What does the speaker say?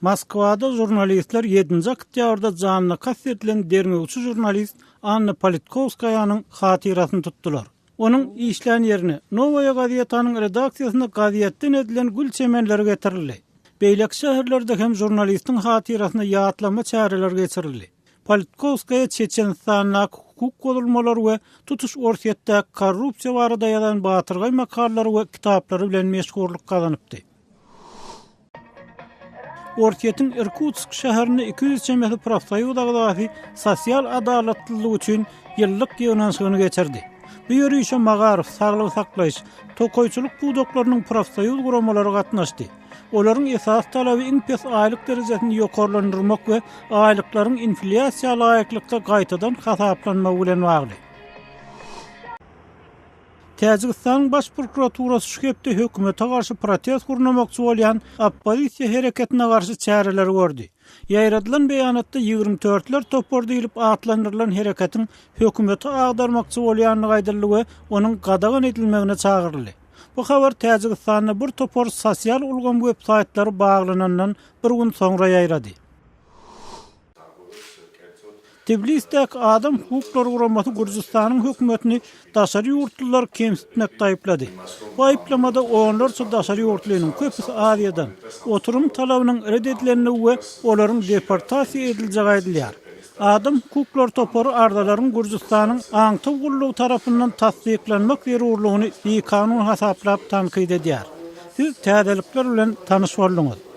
Moskwada žurnalistler ýedinji oktýabrda janyna kast edilen derňewçi žurnalist Anna Politkowskaýanyň hatyrasyny tutdular. Onuň işlän ýerine, Nowaýa gazetanyň redaksiýasyna gazetden edilen gül çemenleri getirildi. Beýleki şäherlerde hem žurnalistiň hatyrasyna ýatlama çäreleri geçirildi. Politkowskaýa Çeçenistandaky hukuk bozulmalary we tutuş Orsýetdäki korrupsiýa barada ýazan batyrgaý makalalary we kitaplary bilen meşhurlyk gazanypdy. Orsýetiň Irkutsk şäherinde 200 çemesi profsoýuz agzasy sosial adalatlylyk üçin ýyllyk ýygnanyşygyny geçirdi. Bu ýörişe magaryf, saglygy saklaýyş, tokaýçylyk pudaklarynyň profsoýuz guramalary gatnaşdy. Olaryň esasy talaby iň pes aýlyk derejesini ýokarlandyrmak we aýlyklaryň inflýasiýa laýyklykda gaýtadan hasaplanmagy bilen bagly. Täjigistanyň Baş prokuraturasy şu hepde hökümete garşy protest gurnamakçy bolýan oppozisiýa hereketine garşy çäreleri gördi. Ýaýradylan beýanatda ýigrimi dörtler topary diýlip atlandyrylan hereketiň hökümeti agdarmakçy bolýandygy aýdyldy we onuň gadagan edilmegine çagyryldy. Bu habar Täjigistanda bir topar sosial ulgam websaýtlary baglanandan bir gün soňra ýaýrady. Tbilisdäki adam hukuklary guramasy Gürjüstanyň hökümetini daşary ýurtlulary kemsitmekde aýyplady. Bu aýyplamada onlarça daşary ýurtlynyň, köpüsi Aziýadan, oturum talabynyň ret edilendigi we olaryň deportasiýa ediljegi aýdylýar. Adam hukuklary topary arzalaryň Gürjüstanyň aňtaw gullugy tarapyndan tassyklanmak zerurlygyny bikanun hasaplap tankyt edýär. Siz täzelikler bilen tanyş bolduňyz.